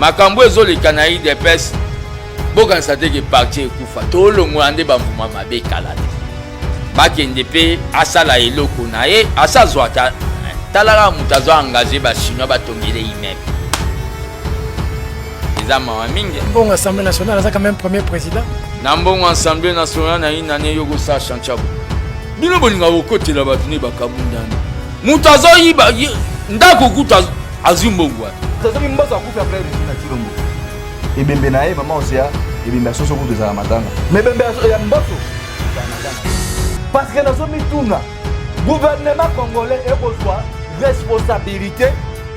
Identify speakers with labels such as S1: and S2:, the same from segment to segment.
S1: Makambo ezoleka na udps, bokanisa te ke parti ekufa. Tolongola nde bambuma mabe kala te. Bakende mpe asala eloko na ye, asazwa ata tala kaka moto azo engage ba chinois batongele immeuble. Eza mawa mingi.
S2: Mbongo Assemblée nationale aza quand même premier président.
S1: Na mbongo Assemblée nationale na une année yo kosala chantier. Bino bolinga kokotela bato ne bakabundana. Moto azoyiba ndako kutu azwi mbongo wapi?
S3: Soki Mboso akufi après régime na Tshilombo, ebembe na ye mama Osea, ebembe ya soso kutu ezala matanga, mais ebembe ya Mboso ezala matanga. Parce que nazomituna, gouvernement congolais ekozwa responsabilité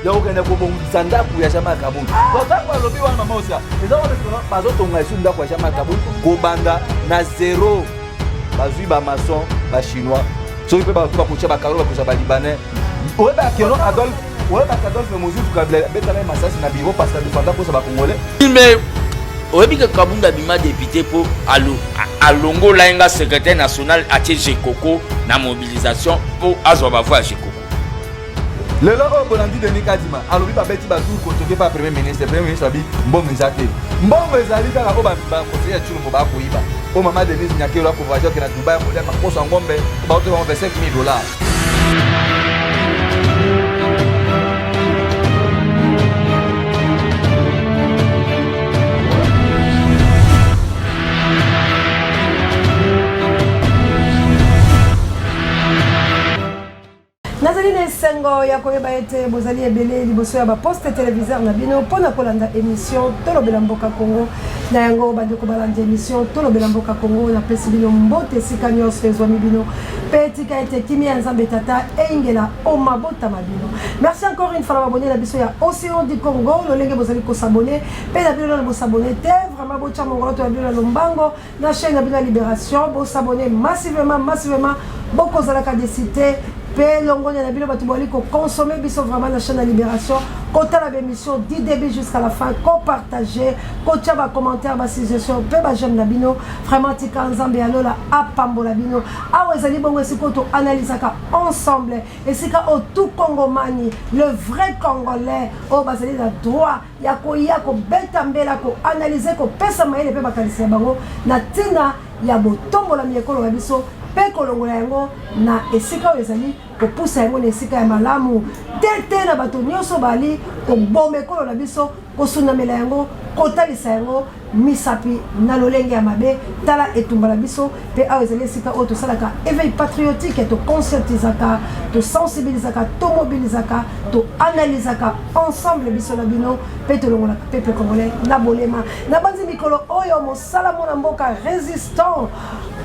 S3: ya kokende kobongisa ndako ya Jean-Marc Kabund. Ntango alobi wana mama Osea, eza wana bazotonga esu ndako ya Jean-Marc Kabund kobanda na zero. Bazwi ba maçon ba chinois, soki mpe bato bakotia bakaro bakozwa ba libanais. Oyebaka keno Adolphe, oyebaka Adolphe Muzito Kabila abetaka ye masasi na bureau parce que adefanda mposa ba congolais.
S1: Mais oyebi ke Kabund abima député mpo alongola ye nga secrétaire national, atie Jekoko na mobilisation mpo azwa ba voix ya Jekoko.
S3: Lelo oyo bolandi Denis Kadima alobi babeti batour kotoke pa premier ministre. Premier ministre abi mbongo eza te, mbongo ezali kaka oyo baconseiller ya Tshilombo bakoyiba. Oyo mama Denise Nyakeru akovoyage okende na Dubai akolia makoso ya ngombe baotoka bango 25 000 $.
S4: Nazali na esengo ya koyeba ete bozali ebele liboso ya baposte televiseur na bino mpo na kolanda emission Tolobela Mboka Congo. Na yango bandeko balandi emission Tolobela Mboka Congo, napesi bino mbote esika nyonso ezwami bino, mpe tika ete kimia ya Nzambe Tata eyingela o mabota ma bino. Merci encore une fois na babone na biso ya Océan du Congo, lolenge bozali kosabone mpe na bino nano bosabone te, vraiment botya mongoloto ya bino na lombango na chaîne na bino ya Libération, bosabone massivement massivement, bokozalaka desite mpe longonya na bino bato bozali kokonsome biso vraiment na chaîne ya Libération, kotala bémission du début jusqu'à la fin, kopartage, kotia bacommentaire, basuggestion mpe bajeme na bino. Vraiment tika Nzambe ya lola apambola bino. Awa ezali bongo esika oyo toanalysaka ensemble, esika oyo tout congomani, le vrai congolais oyo bazali na droit ya koya kobeta mbela, koanalyse, kopesa mayele mpe makanisi na bango na ntina ya botombolami ekolo na biso mpe kolongola yango na esika oyo ezali, kopusa yango na esika ya malamu te te na bato nyonso bali koboma ekolo na biso, kosunamela yango, kotalisa yango misapi na lolenge ya mabe. Tala etumba na biso mpe awa ezali esika oyo tosalaka éveil patriotique, toconscientisaka, tosensibilisaka, tomobilisaka, toanalysaka ensemble biso na bino mpe tolongolaka peuple congolais na bolema. Na banzi mikolo oyo mosala mwana mboka résistant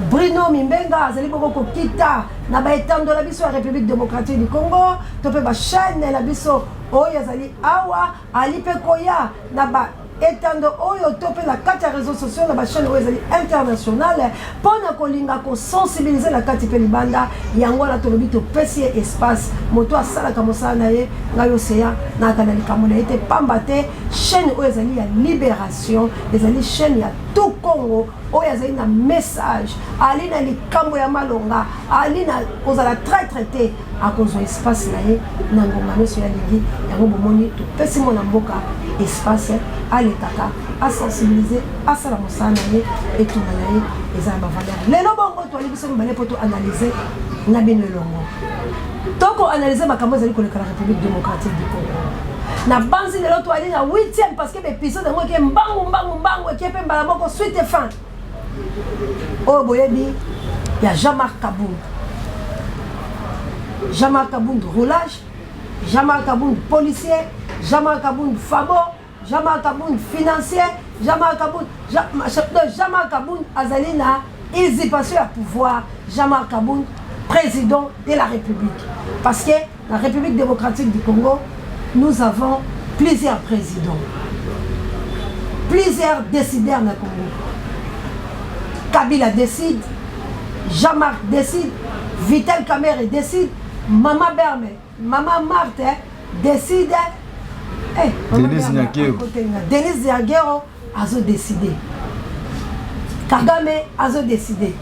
S4: Bruno Mimbenga azali bongo kokita na baetando na biso ya République démocratique du Congo to mpe bachaîne na biso oyo azali awa, ali mpe koya na ba etando oyo to mpe na kati ya réseaux sociaux na bachaîne oyo ezali internationale mpo na kolinga kosensibilize na kati mpe libanda. Yango wana tolobi topesi ye espace, moto asalaka mosala na ye. Ngai Oseya nayaka na likambo na ye te, pamba te chaîne oyo ezali ya Libération, ezali chaîne ya tout Congo oyo azali na message, ali na likambo ya malonga, ali na kozala traître te, akozwa espace na ye na ngonga nyonso ya lingi. Yango bomoni topesi mwana mboka espace, alekaka, asensibilize, asala mosala na ye, etumba na ye eza ya bavaleur. Lelo bongo toali biso mibale mpo toanalyse na bino elongo, tokoanalyse makambo ezali koleka na République démocratique du Congo. Na banzi lelo toali na 8e, parce que baépisode yango eke mbangu mbangu mbangu, eke mpe mbala moko suite et fin. Oyo boyebi ya Jean-Marc Kabund, Jean-Marc Kabund roulage, Jean-Marc Kabund policier, Jean-Marc Kabund fabo, Jean-Marc Kabund financier, Jean-Marc Kabund, Jean-Marc Kabund azali na usurpation ya pouvoir, Jean-Marc Kabund président de la République. Parce que la République démocratique du Congo, nous avons plusieurs présidents, plusieurs décideurs na Congo. Kabila décide, Jean-Marc décide, Vital Kamerhe décide, Mama Berme, Mama Marthe décide, eh,
S3: Denise Nyakeru.
S4: Denise Nyakeru azo décider. Kagame azo décider.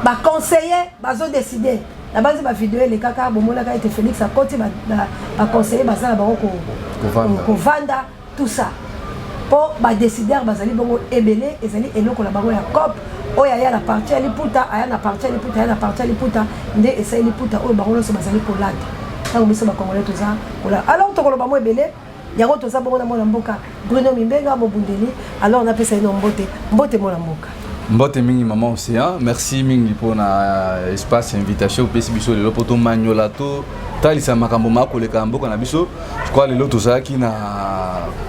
S4: Ba conseiller bazo décider. Na banzi ba vidéo elekaka, bomonaka ete Félix akoti, ba conseiller bazala bango kovanda. Tout ça po ba decideurs bazali bongo ebele, ezali eloko na bango ya coop oyo aya na parti ya liputa, aya na parti ya liputa, aya na parti ya liputa, nde esali liputa oyo bango nyonso bazali kolata ntango biso ba Congolais toza kolata. Alors tokoloba mo ebele yango, toza bongo na mwana mboka Bruno Mimbenga mobundeli. Alors napesa ye no mbote, mbote mwana mboka.
S3: Mbote mingi, mama Océan. Merci mingi mpona espace, invitation opesi biso lelo mpo tomanyola, totalisa makambo makoleka ya mboka na biso. Je crois lelo tozalaki na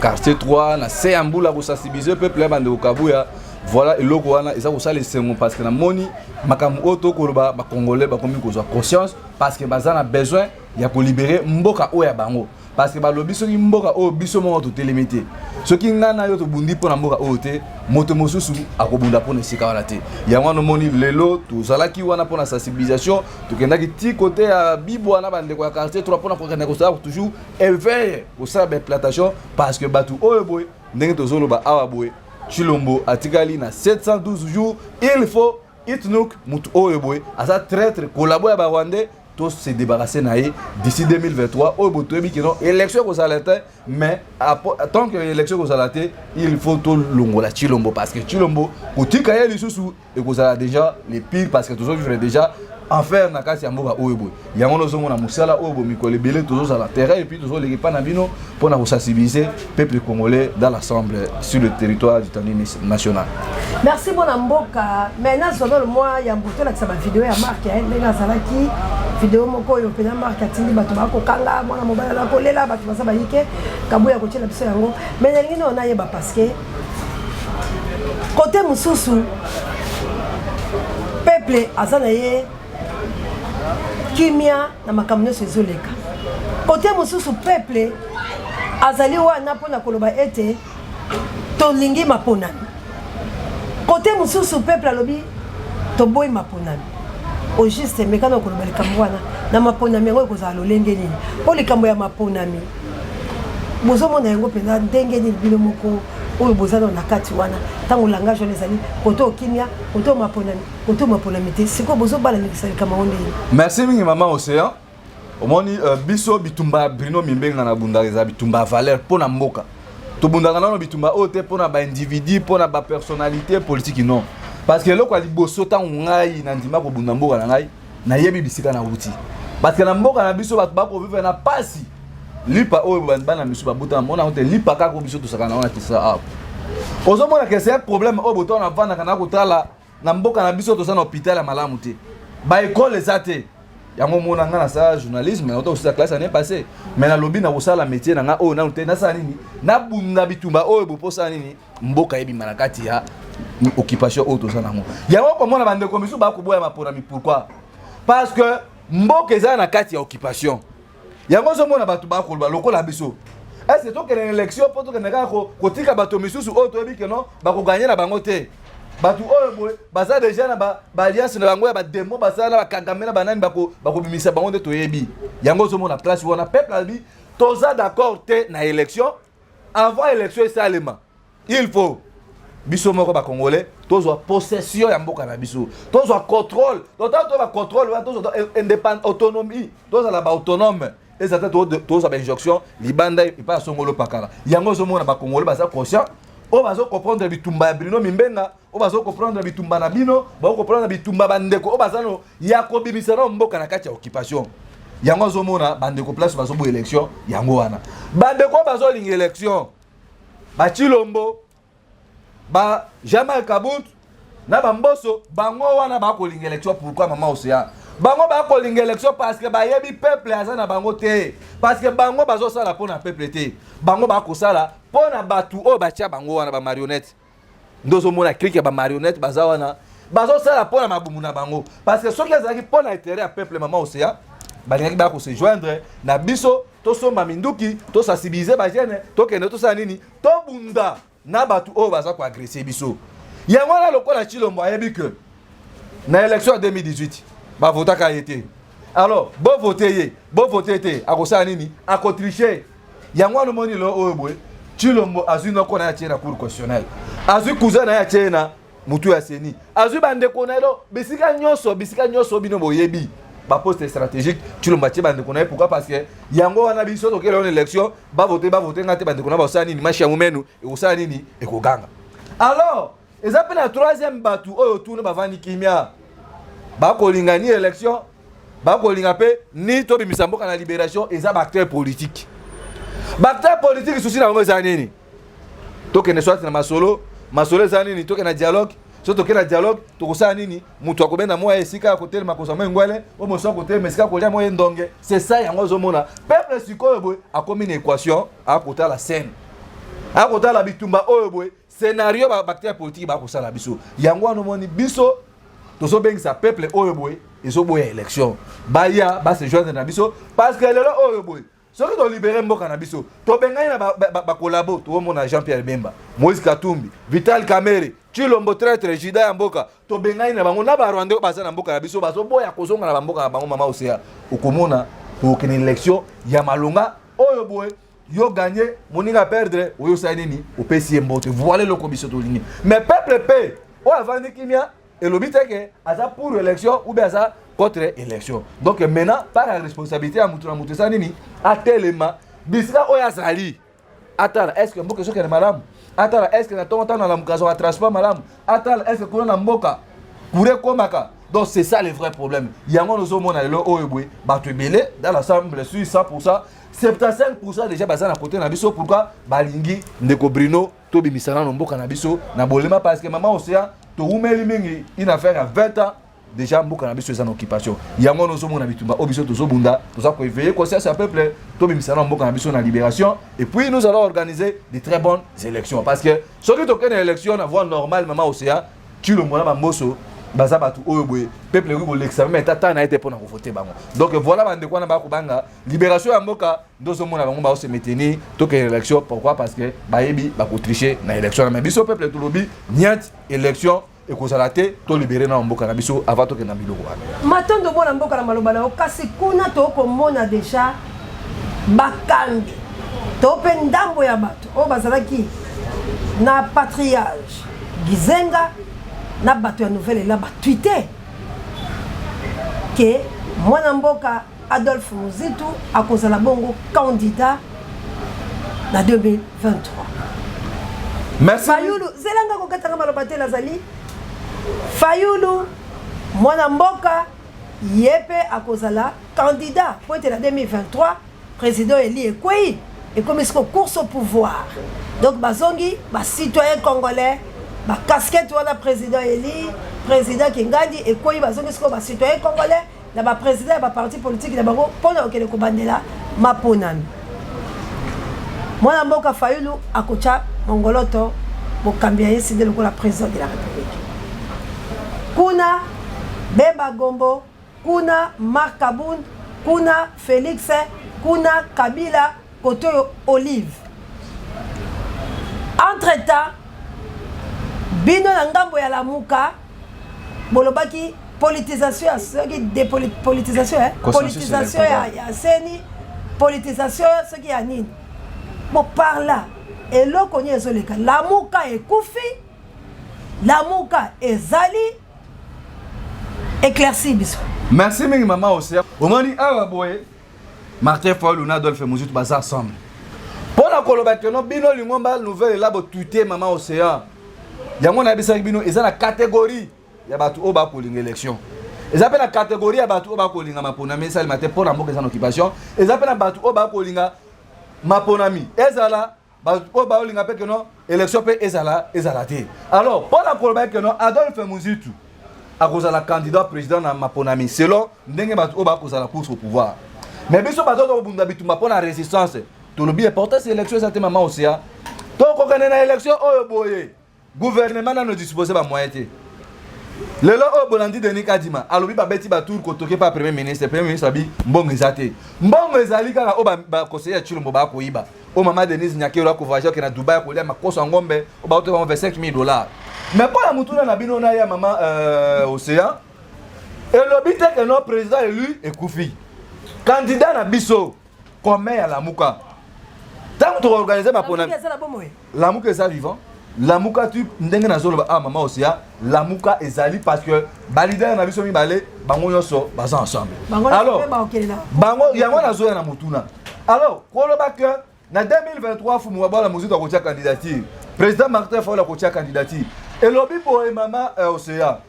S3: quartier 3 na se ya mbula kosensibiliser peuple ya bandeko Kabuya. Voilà, eloko wana eza kosala esengo parce que namoni makambo oyo tokoloba, bacongolais bakomi kozwa conscience parce que baza na besoin ya kolibérer mboka oyo ya bango, parce que balobi soki mboka oyo biso moko totelemi te, soki ngai na yo tobundi mpo na mboka oyo te, moto mosusu akobunda mpo na esika wana te. Yango wana omoni lelo tozalaki wana mpo na sensibilisation. Tokendaki ti kote ya Bibwa na bandeko ya quartier 3 mpona kokende kosala toujours éveil, kosala baimplantation, parce que bato oyo boye, ndenge tozoloba awa boye, Chilombo atikali na 712 jours. Il faut itnuk motu oyo boye aza traître, collabo ya barwandais, to se débarrasser na ye d'ici 2023 oyo boye. Toyebi ke non, élection ekozala te, mais tant que élection ekozala te, il faut tolongola Chilombo, parce que Chilombo, kotika ye lisusu ekozala déjà le pire, parce que tozovivre déjà enfer na kati ya mboka oyo boye. Yango nozomona mosala oyo boye, mikolo ebele tozozala terrain et puis tozoleka epa na bino mpona kosensibiliser peuple congolais dans l'ensemble sur le territoire du tandi national.
S4: Merci mwana mboka. Mais nazwa nano mwa yambo tolakisa bavideo ya Mark ndenge azalaki. Video moko oyo mpena Mark atindi, bato bakokanga mwana mobali ala kolela, bato baza bayike Kabuya kotiela biso yango. Mais nalingi nano nayeba, parce que kote mosusu peuple aza na ye kimia na makambo nyonso ezoleka, kote mosusu peuple azali wana mpona koloba ete tolingi maponami, kote mosusu peuple alobi toboyi maponami. Au juste, mekana koloba likambo wana na maponami yango ekozala lolenge nini? Mpo likambo ya maponami, bozomona yango mpenza ndenge nini, bino moko oyo boza nano na kati wana? Ntango langage wana ezali kote okimia, kote maponami, kote maponami te, sikoyo bozobalanikisa likambo yango ndenge?
S3: Merci mingi, mama Océan. Omoni, biso bitumba ya Bruno Mimbenga na bundaka eza bitumba ya valeur mpo na mboka. Tobundaka nano bitumba oyo te mpo na baindividu, mpo na bapersonnalité politique, non. Parce que eloko ya liboso, ntango ngai nandima kobunda mboka na ngai, nayebi bisika nauti, parce que na mboka na biso bato bakovivre na pasi. Lipa oyo bana misu babutana mona yango te, lipa kaka biso tosaka na wana kisa awa, ozomona ke c'est un problème oyo boto wana avandaka na kotala. Na mboka na biso toza na hôpital ya malamu te, baekole eza te. Yango mona nga nasala journalisme, nauta kosala classe année passée, mais nalobi na kosala métier na nga oyo nanu te. Nasala nini? Nabunda bitumba oyo boposala nini? Mboka ebima na kati ya occupation oyo toza nango. Yango komona bandeko misusu bakoboya maponami. Pourquoi? Parce que mboka eza na kati ya occupation. Yango ozomona bato bakoloba lokola biso ese tokende na élection mpo tokende kaka kotika bato misusu oyo toyebi ke non, bakoganye na bango te. Bato oyo boye baza deja na baalliance na bango ya bademo, basala na bakagame na banani, bakobimisa bango nde toyebi yango. Ozomona place wana peuple alobi toza d'accord te na élection. Avant élection esalema, il faut biso moko bacongolais tozwa possession ya mboka na biso, tozwa contrôle total, to bacontrôle wana, tozwa autonomie, tozala baautonome. Eza te tozwa bainjonction libanda epai ya songolo pakala. Yango ozomona bacongolais baza conscient, oyo bazocomprendre bitumba ya Bruno Mimbenga, oyo bazocomprendre bitumba na bino, bazocomprendre bitumba bandeko oyo baza no ya kobimisa na mboka na kati ya occupation. Yango azomona bandeko place bazoboya élection. Yango wana bandeko oyo bazolinga élection, bachilombo, ba Jamal Kabund na bamboso, bango wana bakolinga élection. Pourquoi, mama Océan? Bango bakolinga élection parce que bayebi peuple aza na bango te, parce que bango bazosala mpo na peuple te. Bango bakosala mpo na bato oyo batia bango wana, bamarionnette. Nde ozomona clique ya bamarionnette baza wana, bazosala mpo na mabumu na bango, parce que soki ezalaki mpo na intérêt ya peuple, mama Océan, balingaki baya kose joindre na biso, tosomba minduki, tosensibiliser bajeune, tokende tosala nini, tobunda na bato oyo baza koagresser biso. Yango wana lokola Chilombo ayebi ke na élection ya 2018 bavotaka ye te, alors bovote ye, bovote te, akosala nini? Akotriche. Yango wana omoni lelo oyo boye Chilombo azwi noko na ye, atie na Cour constitutionnelle, azwi cousin na ye, atie na mutu ya CENI, azwi bandeko na ye. Bisika nyonso, bisika nyonso bino boyebi. Baposte stratégique, Tshilombo atie bandeko na ye. Pourquoi? Parce que yango wana biso tokele wana élection, bavote, bavote nga te, bandeko na basala nini? Mashi ya momenu ekosala nini? Ekoganga. Alors eza mpe na troisième bato oyo tuna bavandi kimia, bakolinga ni élection, bakolinga mpe ni tobimisa mboka na libération. Eza baacteur politique. Baacteur politique, souci na bango eza nini? Tokende soit na masolo. Masolo eza nini? Tokende na dialogue. So tokende na dialogue, tokosala nini? Moto akobenda mwa esika ya kotelema, kozwa mwa engwele o mosu akotelema esika kolia mwa endonge. C'est ça. Yango ozomona peuple sikoyo boye akomi na équation, akotala scène, akotala bitumba oyo boye, scénario baacteur politique bakosala biso. Yango wana omoni biso tozobengisa peuple oyo boye ezoboya élection, baya base joindre na biso, parce que lelo oyo boye, soki tolibere mboka na biso, tobengani na bakolabo, toomona Jean Pierre Bemba, Moïse Katumbi, Vital Kamerhe, Tshilombo traître, juda ya mboka, tobengani na bango na Barwandais oyo baza na mboka na biso, bazoboya kozonga na bamboka na bango. Mama Osea, okomona tokokende élection ya malonga oyo boye, yo gagné, moninga perdre, oyo osali nini? Opesi ye mbote. Voilà eloko biso tolingi. Mais peuple mpe oyo avandi kimia, elobi te ke aza pour élection ou bien aza contre élection. Donc maintenant, par la responsabilité ya mutu na mutu eza nini? Atelema bisika oyo azali, atala est ce que mboka ezokende malamu, atala est ce que na ntongo ntango nalamuka azwaka transport malamu, atala est ce que kuna na mboka courant ekomaka. Donc c'est ça le vrai problème. Yango nozomona lelo oyo boye, bato ebele dans l'ensemble, sur 100, 75 déjà baza na côté na biso. Pourquoi? Balingi ndeko Bruno tobimisa nano mboka na biso na bolema, parce que mama Océan, towumeli mingi, une affaire ya 20 ans déjà mboka na biso eza na occupation. Yango nozomona bitumba oyo biso tozobunda, toza koéveiller conscience ya peuple, tobimisa na mboka na biso na libération, et puis nous allons organiser de très bonnes élections, parce que soki tokende élection na voie normale, mama Océan, Tshilombo na bamboso baza bato oyo boye peuple ekoki kolekisa meme tata na ye te mpona kovote bango. Donc voilà, bandeko wana bakobanga libération ya mboka nde ozomona bango baose maintenir tokende élection. Pourquoi? Parce que bayebi bakotriche na élection. Na biso peuple tolobi niet, élection ekozala te, tolibere na mboka na biso avant tokende na biloko wana.
S4: Matondo, mwana mboka, na maloba na yo. Kasi kuna tokomona déjà bakambi to mpe ndambo ya bato oyo bazalaki na patriarche Gizenga na bato ya Nouvel Élan batwite ke mwana mboka Adolphe Muzitu akozala bongo candidat na 2023.
S3: Merci.
S4: Fayulu, zelanga kokatanga maloba te, nazali Fayulu, mwana mboka, ye mpe akozala candidat po ete na 2023 président élu ekwei, ekomi siko course au pouvoir. Donc bazongi bacitoyen congolais, bacasquette wana président élu, président Kingandi ekwei, bazongi sikoyo bacitoyen congolais na baprésident ya baparti politique na bango mpona kokende kobandela maponami. Mwana mboka Fayulu akotya mongoloto mokambi ya ye sinde lokola président de la République. Kuna Bemba Gombo, kuna Marc Kabund, kuna Félix, kuna Kabila, kote oyo Olive. Entre temps, bino na ngambo ya Lamuka bolobaki politisation ya soki dépolitisation, eh? Politisation ya CENI, politisation soki ya nini. Bo par là eloko nini ezoleka? Lamuka ekufi, Lamuka ezali? Éclairci biso.
S3: Merci mingi, mama Osea. Omoni awa boye, Martin Fayulu na Adolphe Muzitu baza ensemble mpo na koloba keno bino lingomba Nouvel Élan botute. Mama Océan, yango nayebisaki bino, eza na catégorie ya bato oyo bakolinga élection, eza mpe na catégorie ya bato oyo bakolinga maponami esalema te mpo na mboka eza na occupation, eza mpe na bato oyo bakolinga maponami ezala, bato oyo baolinga mpe keno élection mpe ezala te. Alors mpo na koloba keno Adolphe Muzitu akozala candidat président na maponami selon ndenge bato oyo bakozala course au pouvoir, mais biso bato tokobunda bitumba mpo na résistance, tolobi importance élection eza te. Mama Océan, tokokende na élection oyo boye, gouvernement nano dispose bamoyen te. Lelo oyo bolandi Denis Kadima alobi babeti batour kotoke pa premier ministre. Premier ministre abi mbongo eza te. Mbongo ezali kaka oyo baconseiller ya Tshilombo bakoyiba, oyo mama Denise Nyakeru akovoyage, oke na Dubai akolia makoso ya ngombe oyo baotoka bango 25 000 dollars. Mais mpo na mutuna na bino na ya mama Océan, elobi te ke no président élu ekufi. Candidat na biso commun ya Lamuka, ntango tokoorganize maponami, Lamuka eza vivant. Lamuka tu ndenge nazoloba ah mama Osia, Lamuka ezali parce que ba leader na biso mibale bango nyonso baza ensemble.
S4: Alors
S3: bango yango nazoya na motuna. Alors koloba que na 2023 Fumu Wabala Muzito akotia candidature, président Martin Fayulu akotia candidature. Elobi boye mama Osia,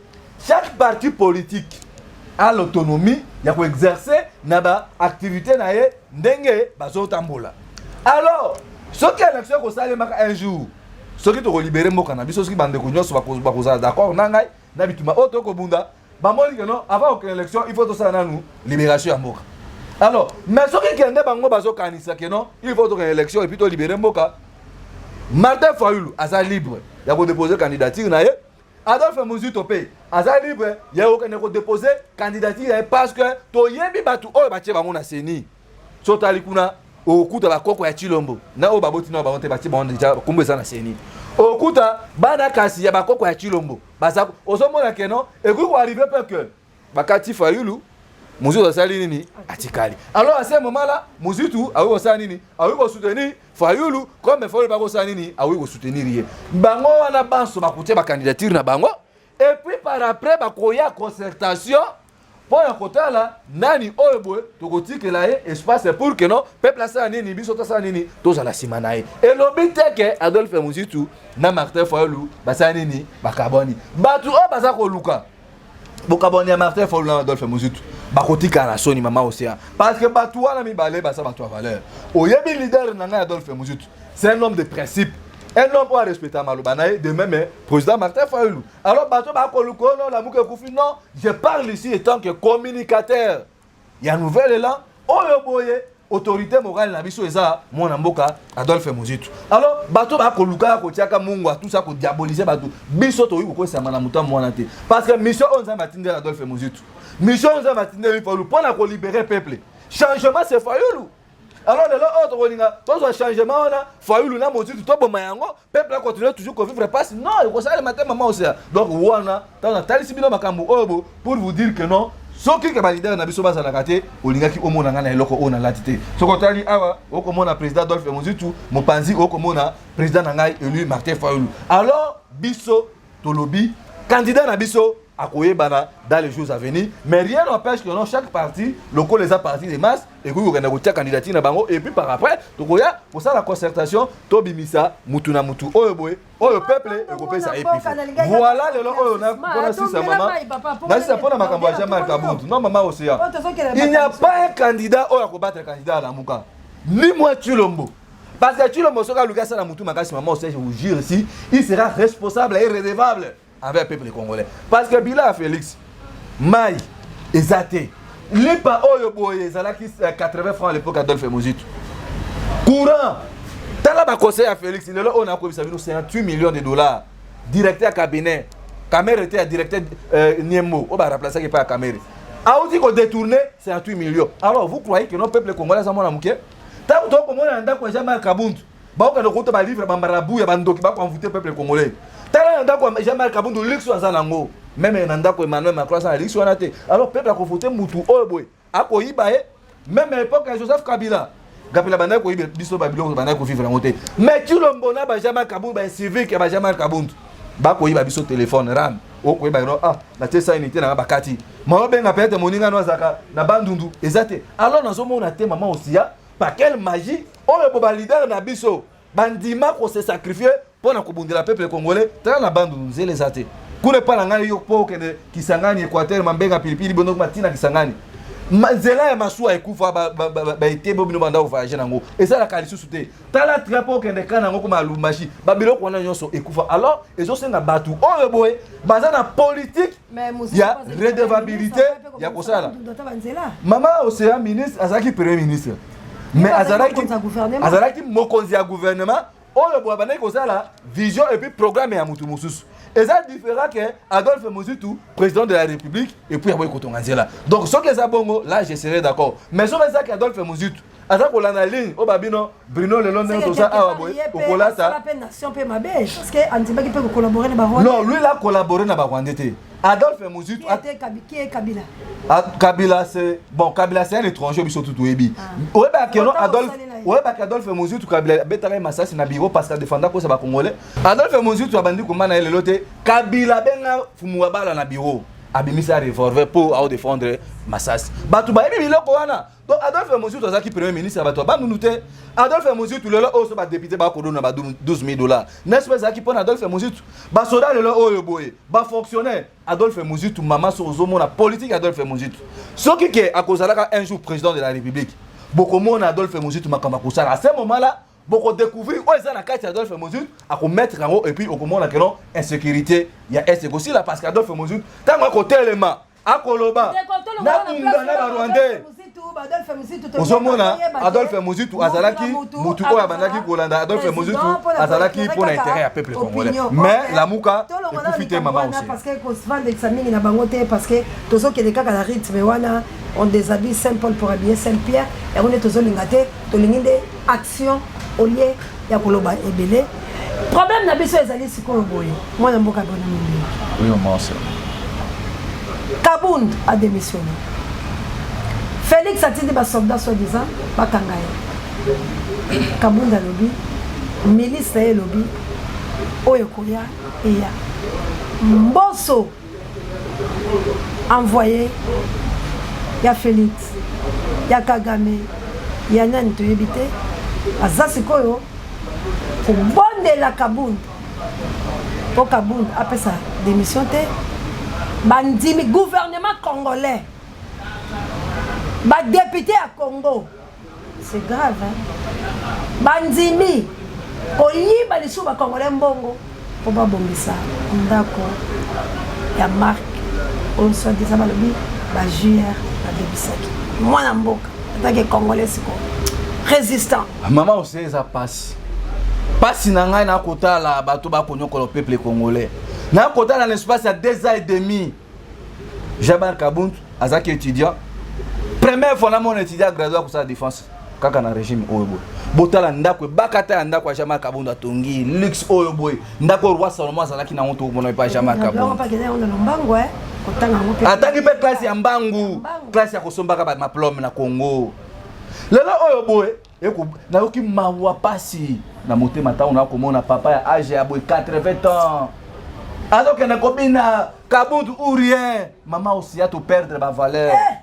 S3: chaque parti politique a l'autonomie ya koexercer na ba activité na ye ndenge bazotambola. Alors soki élection ekosalemaka un jour, soki tokolibere mboka na biso, soki bandeko nyonso bakozala d'accord na ngai na bitumba oyo tokobunda, bamoni ke non, avant kokende élection, il faut tosala nanu libération ya mboka. Alors mais soki kende bango bazokanisa ke non, il faut tokende élection et puis tolibere mboka, Martin Fayulu aza libre ya kodépose candidature na ye, Adolphe Muzito mpe aza libre ya kokende kodépose candidature na ye, parce que toyebi bato oyo batie bango na CENI. So otali kuna, okuta bakoko ya Chilombo na oyo baboti na bango te, batie bango deja, kombo eza na CENI. Okuta bana kasi ya bakoko ya Chilombo baza. Ozomona ke non, ekoki koarrive mpe ke bakati Fayulu, Muzitu asali nini? Atikali. Alors à ce moment là, Muzitu akoki kosala nini? Akoki kosoutenir Fayulu, comme Fayulu bakosala nini? Akoki kosoutenir ye. Bango wana banso bakotia bacandidature na bango et puis par après bakoya concertation mpo ya kotala nani oyo boye tokotikela ye espace pour que non, peuple asala nini, biso tosala nini, tozala nsima na ye. Elobi te ke Adolphe Muzitu na Martin Fayulu basala nini? Bakabwani. Bato oyo baza koluka bokabwani ya Martin Fayulu na Adolphe Muzitu bakotikala na soni, mama Océan, parce que bato wana mibale baza bato ya valeur. Oyebi leader na ngai Adolphe Muzitu, c'est un homme de principe, un homme oyo arespecta maloba na ye, de même président Martin Fayulu. Alors bato bakoluka ono Lamuka ekufi, non, je parle ici en tant que communicateur ya Nouvel Élan oyo boye. Autorité morale na biso eza mwana mboka Adolphe Muzitu. Alors bato bakoluka kotiaka mungu atusa kodiabolize bato, biso tokoki kokwesama na moto mwana te, parce que mission oyo Nzambe atindeli Adolphe Muzitu, mission oyo Nzambe atindeli Fayulu mpo na kolibérer peuple, changement c'est Fayulu. Alors lelo oyo tokolinga tozwa changement wana, Fayulu na Mozitu toboma yango, peuple acontinue toujours kovivre pasi? Non, ekosalema te, mama Osea. Donc wana ntango natalisi bino makambo oyo bo pour vous dire que non, soki ke baleader na biso bazalaka te, olingaki omona ngai na eloko oyo nalati te. Soki otali awa, okomona président Adolphe Mozitu, mopanzi okomona président na ngai élu Martin Fayulu. Alors biso tolobi candidat na biso akoyebana dans les jours à venir, mais rien n'empêche que non, chaque parti lokola eza parti de masse ekoki kokende kotia candidature na bango et puis par après tokoya kosala concertation, tobimisa mutu na mutu oyo boye oyo peuple ekopesa ye pifo. Voilà, lelo oyo mpona sisa mama, nasisa mpona makambo ya Jean-Marc Kabund. Non, mama Océan, il n'y a pas un candidat oyo akobattre candidat ya Lamuka, ni moi Chilombo, parce que Chilombo soki aluki asala mutu makasi, mama Océan, je vous jure ici, il sera responsable et redevable envers le peuple congolais, parce que bila ya Félix, mai eza te, lipa oyo boye ezalaki 80 francs à l'époque Adolphe Mozitu, courant, tala baconseil ya Félix. Lelo oyo nakoyebisa bino, 58 millions de dollars, directeur ya cabinet Kamerhe te, ya directeur Niembo oyo baremplaçaki epai ya Kamerhe, auti kodétourner 58 millions. Alors vous croyez que non, peuple congolais aza mwana moke? Ntango tokomona na ndako ya Jean-Marc Kabund bakokende kokuta balivre, bamarabu ya bandoki bakoenvoûter peuple congolais. Tala na ndako ya Jean-Marc Kabund, luxe aza nango, même na ndako Emmanuel Macron aza na luxe wana te. Alors peuple akovote mutu oyo boye akoyiba ye? Même à l'époque ya Joseph Kabila, Kabila bandaki koyiba biso babiloko, bandaki kovivre yango te. Mais Tshilombo na baJean-Marc Kabund, baincivique ya baJean-Marc Kabund, bakoyiba biso téléphone RAM, okoyeba no, ah, natie sa unité nanga, bakati ma obenga peut-être moninga no azalaka na Bandundu, eza te. Alors nazomona te, mama Osia, par quelle magie oyo bo baleader na biso bandima kose sacrifier mpo na kobundela peuple congolais. Tala na Bandundu, nzela eza te kuna epa na ngai yo mpo okende Kisangani, Équateur, Mambenga, pilipili bondo matina Kisangani. Nzela ya masuwa ekufa, baetebo bino banda kovoyage nango esalaka lisusu te. Tala train mpo okende ka nango koma Lubumbashi, babiloko wana nyonso ekufa. Alors ezosenga bato oyo boye baza na politique ya redevabilité ya kosala. Mama Océan, ministre azalaki premier ministre, mais azalaki mokonzi ya gouvernement oyo boye abandaki kosala vision et puis programme ya motu mosusu. Eza différent ke Adolphe Mozitu, président de la République, et puis aboyi kotonga nzela. Donc soki eza bongo, là je serai d'accord, mais soki ezaki Adolphe Mozitu aza kolanda ligne oyo babino Bruno, lelo ndenge toza awa boye okolata. Non, lui il a collaboré na barwandais te, Adolphe Mozitu. Kabila, c'est bon, Kabila c'est un étranger, biso tout toyebi. Oyebaka keno Adolphe. Oyebaki Adolphe Muzito, Kabila abetaka ye masasi na bureau parce que adefenda kosa bacongolais. Adolphe Muzito abandi komba na ye lelo te. Kabila abenga Fumu wa Bala na bureau, abimisa revolver mpo aodefendre masasi. Bato bayebi biloko wana. Donc Adolphe Muzito azalaki premier ministre ya bato ya Bandundu te. Adolphe Muzito, lelo oyo so badéputé bakodona ba 12 000 $, n'est-ce pas? Ezalaki mpona Adolphe Muzito. Basoda lelo oyo boye, bafonctionnaire, Adolphe Muzito. Mama, so ozomona politique, Adolphe Muzito, soki ke akozalaka un jour président de la République, bokomona Adolphe Muzito makambo akosala. À ce moment là bokodécouvrir oyo eza na kati ya Adolphe Muzito, akomettre yango et puis okomona ke non, insécurité ya est ekosila, parce que Adolphe Muzito, ntango akotelema, akoloba nabunda na Barwandais. Ozomona, Adolphe Muzitu azalaki mutu oyo abandaki kolanda. Adolphe Muzitu azalaki mpona intérêt ya peuple congolais, mais Lamuka ekufi te, mama aussi.
S4: Parce que kofandekisa mingi na bango te, parce que tozokende kaka na rythme wana. On déshabille saint Paul pour habiller saint Pierre. Yango nde tozolinga te, tolingi nde action au lieu ya koloba ebele. Problème na biso ezali sikoyo boye, mwana mboka Bona Mingi.
S3: Oui, maman, c'est
S4: Kabund a démissionné. Félix atindi basoldat soi-disant bakanga ye. Kabund alobi milice na ye elobi oyo ekoya eya. Mboso, envoyé ya Félix, ya Kagame, ya nani toyebi te, aza sikoyo kobondela Kabund mpo Kabund apesa démission te. Bandimi gouvernement congolais, badéputé ya Congo, c'est grave, hein? Bandimi koyiba lisusu bacongolais mbongo mpo babongisa ndako ya Mark oyo soi-disant balobi bajr babebisaki. Mwana mboka, atake congolais sikoyo résistant.
S3: Mama ose, eza pasi, pasi na ngai nakotala bato bakonyokola peuple congolais. Nakotala na espace ya 2 ans et demi, Jean-Marc Kabund azalaki étudiant. Première fois namona étudiant gradué akosala défense kaka na régime oyo boye. Botala ndako ebakata ya ndako ya Jean-Marc Kabund atongi, luxe oyo boye, ndako oyo roi Salomon azalaki nango, tokomona epa Jean-Marc Kabund. Atangi mpe classe ya mbangu, classe ya kosombaka badiplôme na Congo. Lelo oyo boye, nayoki mawa, pasi na motema ntango nakomona papa ya age ya boye, 80 ans, azokende kobina Kabund ou rien. Mama osia, toperdre bavaleur eh.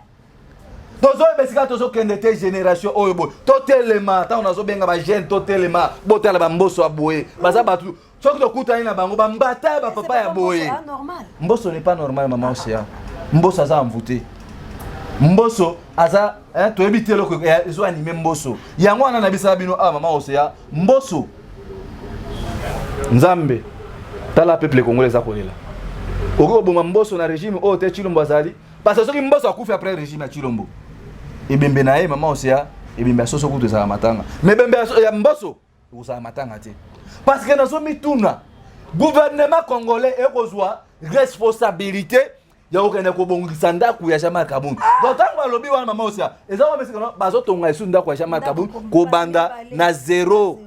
S3: Tozoyeba esika tozokende te. Génération oyo boye, totelema. Ntango nazobenga bajeune, totelema. Botala bamboso ya boye, baza bato soki tokutani na bango, bambata ya bapapa ya boye. Mboso n'est pas normal, mama Osia. Mboso aza envoûté. Mboso aza, toyebi te eloko ezo anime Mboso. Yango wana nabisaka bino awa, mama Osia, Mboso, Nzambe tala peuple congolais eza kolela. Okoki koboma Mboso na régime oyo te. Chilombo azali, parce que soki Mboso akufi après régime ya Chilombo, ebembe na ye, mama Osia, ebembe ya soso kutu ezala matanga, mais ebembe ya Mboso ekozala matanga te, parce que nazomituna, gouvernement congolais ekozwa responsabilité ya kokende kobongisa ndako ya Jean-Marc Kabund? Donc ntango balobi wana, mama Osia, eza wana mesika bazotonga esu ndako ya Jean-Marc Kabund kobanda na zéro.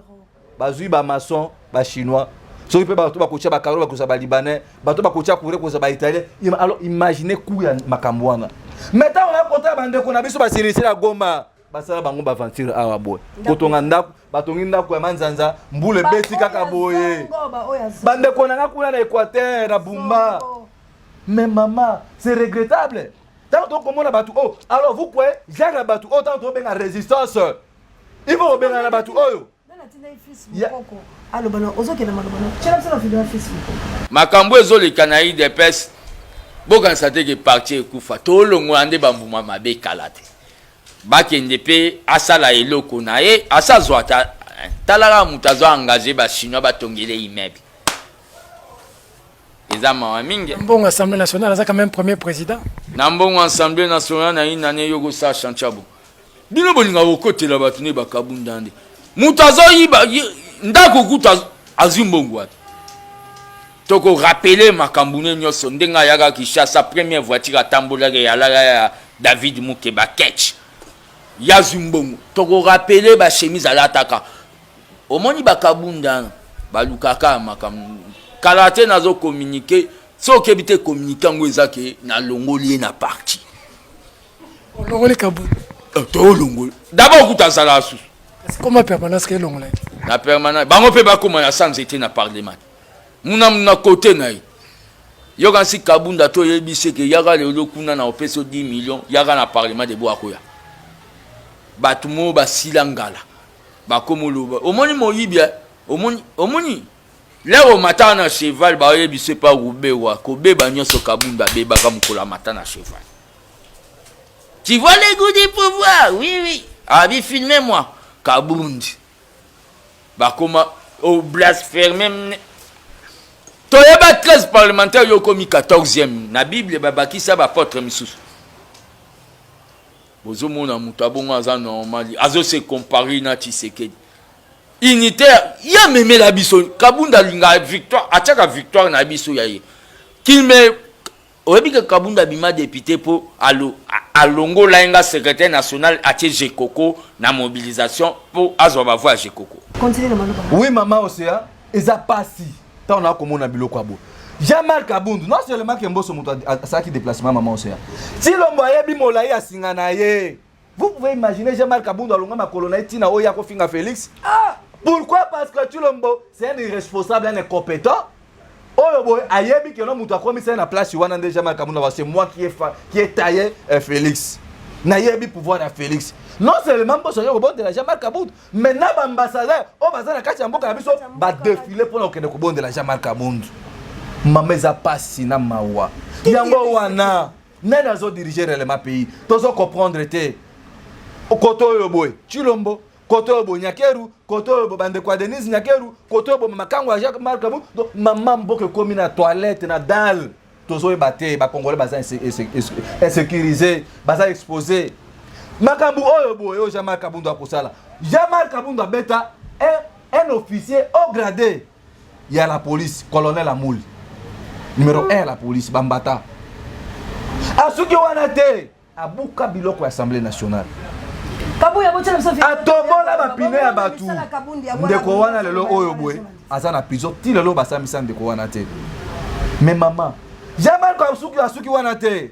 S3: Bazwi bamaçon bachinois, soki mpe bato bakotia bacarreaux bakozwa balibanais, bato bakotia courant kozwa baitalien. Alors imagine ku ya makambo wana. Mais ntango nakota bandeko na biso basinistrés ya Goma, basala bango baaventure awa boye, kotonga ndako, batongi ndako ya manzanza, mbula ebeti kaka boye. Bandeko na nga kuna na Équateur, na Bumba. Mais mama, c'est regrettable ntango tokomona bato oyo. Alors vous croyez genre ya bato oyo, ntango tobenga résistance, il faut kobenga na bato oyo.
S4: Aloba ozokende maloba tiela biso na video ya fils moko.
S1: Makambo ezoleka na UDPS, bokanisa te ke parti ekufa. Tolongola nde bambuma mabe kala te. Bakende mpe asala eloko na ye, asazwa ata. Talaka moto azo engage bachinois batongele immeuble, eza mawa mingi.
S2: Mbongo Assemblée nationale, aza quand même premier président.
S1: Na mbongo Assemblée nationale na ye nani yo kosala chantier bo? Bino bolinga kokotela bato nde bakabunda nde moto azoyiba ndako kutu azwi mbongo wapi? Tokorappeler makambo ne nyonso ndenge ayaka Kinshasa, première voiture atambolaki eyalaka ya David Mukeba Ketch, yazwi mbongo. Tokorappeler bachemise alataka. Omoni bakabunda balukaka makambo kala te. Nazokommunike, so okebi te, communiqué yango eza ke nalongoli ye na parti.
S2: Olongoli Kabunda?
S1: Tolongoli d'abord kuta azalaka susu.
S2: Koma permanence ke elongola ye.
S1: Na permanence bango mpe bakoma na sans nzete na parlement. Muna muna kote na ye. Yoka nsi Kabunda to yebisi ke yaka lelo kuna na opesi 10 millions yaka na parlement de akoya. Bato mo basila ngala. Bakomoloba omoni moyibi eh? Omoni omoni lero omata na cheval bayebisi epa rubewa kobeba nyonso Kabunda abebaka mokolo amata na cheval. Tu vois le goût du pouvoir? Oui, oui. Abi, filmez-moi. Kabundi. Bakoma, au blasphème. Toyeba 13 parlementaires yo komi 14e. Na Bible, babakisa ba apôtre misusu. Bozomona moto abongo aza normal. Azo se comparer na Tshisekedi. Unitaire, ye amemela biso. Kabunda alinga victoire, atiaka victoire na biso ya ye. Qu'il me Oyebi ke Kabund abima depute po alo alongola ye nga secretaire national atie Gecoco na mobilisation po azwa ba voix ya Gecoco.
S4: Continue na maloba.
S3: Oui maman Océan, eza pasi ntango na komona biloko ya boye. Jean-Marc Kabund, non seulement que Mboso moto asalaki déplacement maman Océan. Tshilombo ayebi molayi ya singa na ye. Vous pouvez imaginer Jean-Marc Kabund alonga makolo na ye ntina oyo akofinga Félix. Ah! Pourquoi? Parce que Tshilombo, c'est un irresponsable, un incompétent. Oyo boye ayebi que no moto akomisa ye na place wana nde Jean-Marc Kabund, c'est moi qui ai, qui ai taillé Félix. Nayebi pouvoir ya Félix. Non seulement Mboso aye kobondela Jean-Marc Kabund, mais na ba ambassadeur oyo baza na kati ya mboka na biso ba défiler mpona kokende kobondela Jean-Marc Kabund. Mama eza pasi na mawa. Yango wana nani azo diriger réellement pays? Tozo comprendre te. Koto oyo boye Tshilombo, koto oyo boye Nyakeru, koto oyo boye bandeko ya Denise Nyakeru, koto oyo boye makango ya Jacques Marc Kabund. Donc mama mboka ekomi na toilette na dalle. Tozoyeba te, ba Congolais baza insécurisé, baza exposé. Makambo oyo boye oyo Jean-Marc Kabund akosala. Jean-Marc Kabund abeta un officier haut gradé ya la police, colonel Amuli, numéro 1 ya la police, Bambata. Asuki wana te, abuka biloko ya Assemblée nationale. Atobola bapine ya bato. Ndeko wana lelo oyo boye aza na prison ti lelo basambisa ndeko wana te. Mais mama, Jean-Marc asuki asuki wana te.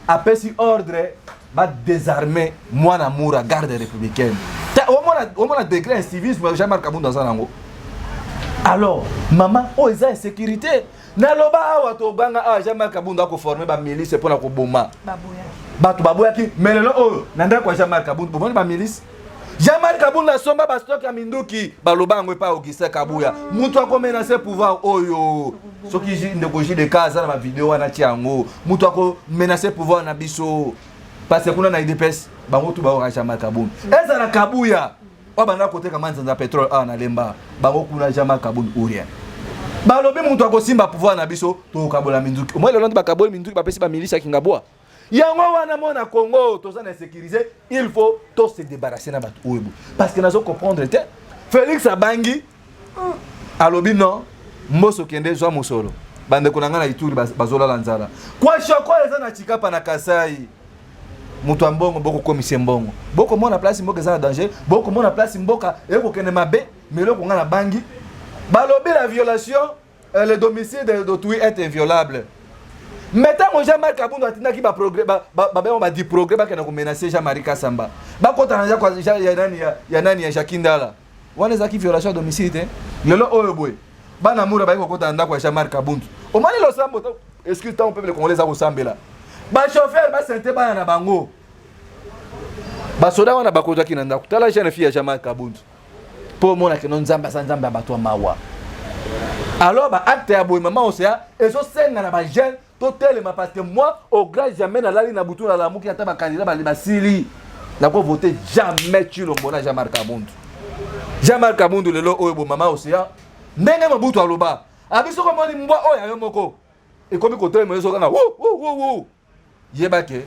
S3: Apesi ordre ba désarmer mwana Mura garde républicaine. Omona omona degré incivisme Jean-Marc Kabund aza nango. Alors, mama, oyo eza insécurité. Naloba awa tobanga awa Jean-Marc Kabund akoforme ba milice mpona koboma bato baboyaki. Mais lelo oyo na ndako ya Jean-Marc Kabund bomoni ba milice. Jean-Marc Kabund asomba ba stock ya minduki, baloba yango epai Augustin Kabuya. Moto akomenase pouvoir oyo soki ndeko JDK aza na ba video wana tia yango, moto akomenase pouvoir na biso parce que kuna na UDPS bango tu baoka Jean-Marc Kabund. Ezala Kabuya oyo banda koteka manzanza pétrole awa na Lemba, bango kuna Jean-Marc Kabund ou rien. Balobi moto akosimba pouvoir na biso tokabola minduki. Omoi lelo nde bakaboli minduki bapesi ba milice ya Kingabwa. Yango wana mona Congo toza na insécurisé, il faut to se débarrasser na bato oyo parce que nazo comprendre te. Félix abangi alobi non, Mboso kende zwa mosolo. Bandeko na nga na Ituri bazolala nzala. Kwa shoko eza na Tshikapa na Kasai. Moto ya mbongo bokokomisa mbongo. Bokomona place mboka eza na danger, bokomona place mboka ekokende mabe, mais eloko nga na bangi. Balobi la violation, le domicile d'autrui est inviolable. Mais tango Jean-Marc Kabund atindaki ba progrès ba ba ba ba di progrès bakenda ko menacer Jean-Marie Kassamba. Bakota na ya ya nani ya ya nani ya Jacques Ndala. Wana ezalaki violation ya domicile te. Lelo oyo boye bana mura bayi kokota na ndako ya Jean-Marc Kabund. Omoni losambo excuse tango peuple congolais eza kosambela. Ba chauffeur ba sente bana na bango. Basoda wana bakotaki na ndako. Tala jeune fille ya Jean-Marc Kabund. Po omona ke no Nzambe aza Nzambe ya bato ya mawa. Alors ba acte ya boye mama Océan ezosenga na ba jeune totelema parce que moi au grand jamais nalali na butu nalamuki ata ba candidat bali basili nako voter jamais Tshilombo na Jean-Marc Kabund. Jean-Marc Kabund lelo oyo bo mama Océan ndenge Mobutu aloba abiso komoni mbwa oyo ya yo moko ekomi kotelema yo sokanga wu wu wu wu yeba ke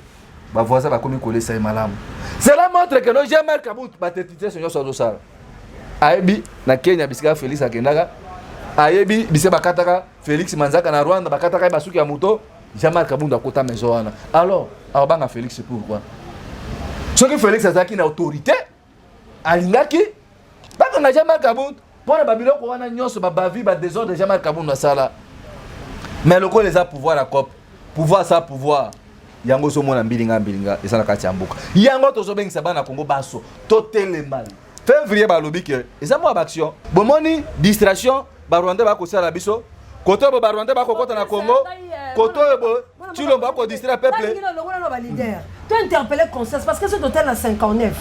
S3: ba voisin bakomi kolesa ye malamu. Cela montre que no Jean-Marc Kabund ba tetite nyonso azosala. Ayebi na Kenya bisika Félix akendaka, ayebi bisika bakataka Félix Manzaka na Rwanda bakataka ye basuki ya moto. Jean-Marc Kabund akota maison wana. Alors abanga Félix pourquoi? Soki Félix azalaki na autorité, alingaki bakanga Jean-Marc Kabund mpona babiloko wana nyonso, babavi, ba désordre Jean-Marc Kabund asala. Mais lokola eza pouvoir ya cop, pouvoir sa pouvoir, yango ozomona mbilinga mbilinga eza na kati ya mboka. Yango tozobengisa bana Congo baso totelema. Février balobi ke eza mwa baaction. Bomoni distraction barwandais bakosala biso kote oyo, barwandais bakokɔta na Congo, kote oyo bo Tshilombo akodistraire peuple.
S4: Longola na baleader, to interpeller conscience, parce que soki totali na 59,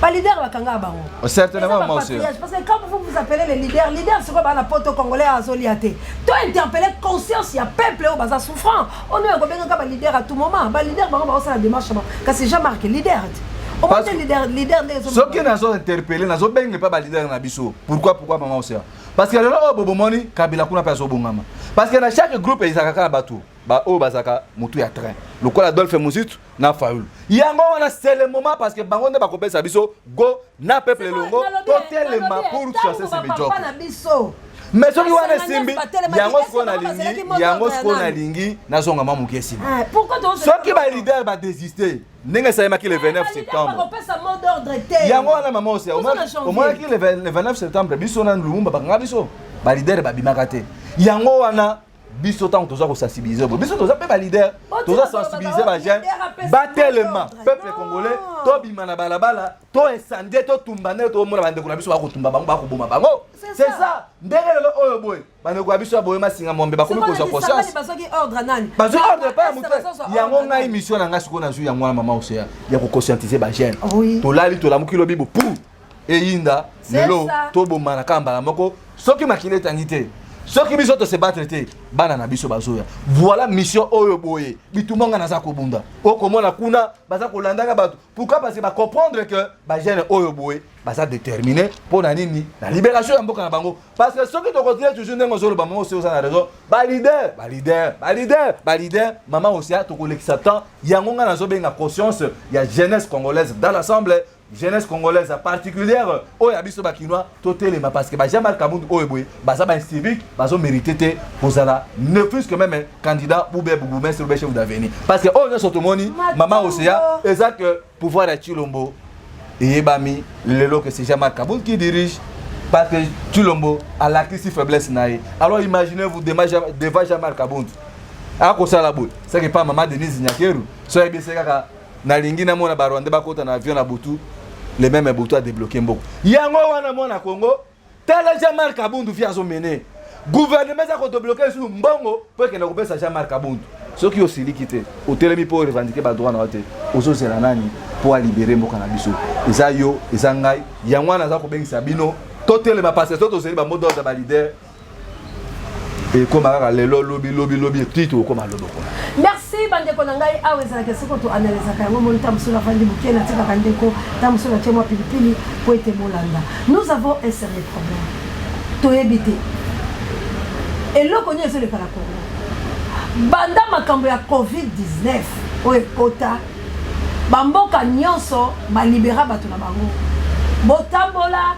S4: baleader bakanga bango.
S3: Certainement, moi aussi.
S4: Parce que quand vous vous appelez les leaders, leader sikoyo baa na poto, congolais azolia te. To interpeller conscience ya peuple oyo baza souffrant. Oyo ekobengaka baleader à tout moment, baleader bango baosala démarche bango, kasi Jean-Marc leader te, omoni leader, leader nde.
S3: Soki nazo interpeller, nazobenga mpe baleader na biso. Pourquoi? Pourquoi, mama Osea? Parce que lelo oyo bobomoni Kabila kuna mpe azobongama, parce que na chaque groupe ezalaka kaka bato oyo bazalaka motu ya train, lokola Adolphe Muzitu na Fayulu. Yango wana, c'est le moment, parce que bango nde bakopesa biso go na peuple elongo, totelema pour chasser ce médiocre.
S4: Na biso.
S3: Mais soki wana esimbi, yango sikoyo nalingi, yango sikoyo nalingi nazonga mwa moke nsima. Soki baleader badésiste ndenge esalemaki le 29 septembre, yango wana, mama Osia, omonaki le 29 septembre, biso na Lumumba bakanga biso, baleader babimaka te. Yango wana biso ntango toza kosensibiliser bo, biso toza mpe baleader, toza sensibiliser bajeune batelema, peuple congolais tobima na balabala, to incendie, totumba ndenge tomona bandeko na biso bakotumba bango, bakoboma bango. C'est ça, ndenge lelo oyo boye bandeko ya biso ya boye masinga mombe bakomi kozwa conscience, bazwi ordre pa ya motu. Yango ngai mission na ngai sikoyo nazwi yango wana, mama Oseya, ya koconscientiser bajeune. Tolali, tolamuki, lobi bo pu eyinda lelo, tobomana kaka mbala moko. Soki makili etangi te, soki biso tose battre te, bana na biso bazoya. Voilà mission oyo boye bitumba nga naza kobunda. Okomona kuna baza kolandaka bato. Pourquoi? Parce que bacomprendre que bajeune oyo boye baza déterminé mpo na nini? Na libération ya mboka na bango. Parce que soki tokontinue toujours ndenge ozoloba, mama Osia, oza na raison, baleader, baleader, baleader, baleader, mama Osia, tokolekisa temps. Yango ngai nazobenga conscience ya jeunesse congolaise dans l'ensemble, jeunesse congolaise particulière oyo ya biso bakinois, totelema, parce que baJean-Marc Kabund oyo boye baza baincivique, bazomérite te kozala ne fût que même candidat ou bien bourgmestre ou bien chef d'avenue. Parce que oyo nyonso tomoni, mama Oseya, eza que pouvoir ya Tshilombo eyebami lelo que c'est Jean-Marc Kabund qui dirige, parce que Tshilombo alakisi faiblesse na ye. Alors imaginez-vous devant Jean-Marc Kabund akosala boye, c'est que pas mama Denise Nyakeru so ayebisi kaka nalingi namona barwandais bakota na avion na butu, le même butu adébloquer mboka. Yango wana, mwana Congo, tala Jean-Marc Kabundu fi azomene gouvernement, eza kodébloquer lisusu mbongo mpo ekende kopesa Jean-Marc Kabundu. Soki osiliki te, otelemi mpo orevendiquer badroit na yo te, ozozela nani mpo alibérer mboka na biso? Eza yo, eza ngai. Yango wana aza kobengisa bino, totelema, parce que so tozeli bamot d'ordre baleader, ekóma kaka lelo, lobi, lobi, lobi, ti tokóma lobi okona.
S4: Merci, bandeko na ngai. Awa ezalaka esiko toanalizaka yango. Moni, ntango mosusu nafandi moke, natikaka ndeko, ntango mosusu natie mwa pilipili po ete bolanda. Nous avons un sérieux problème. Toyebi te eloko nini ezoleka na Congo banda makambo ya COVID-19 oyo ekota. Bamboka nyonso balibera bato na bango, botambola,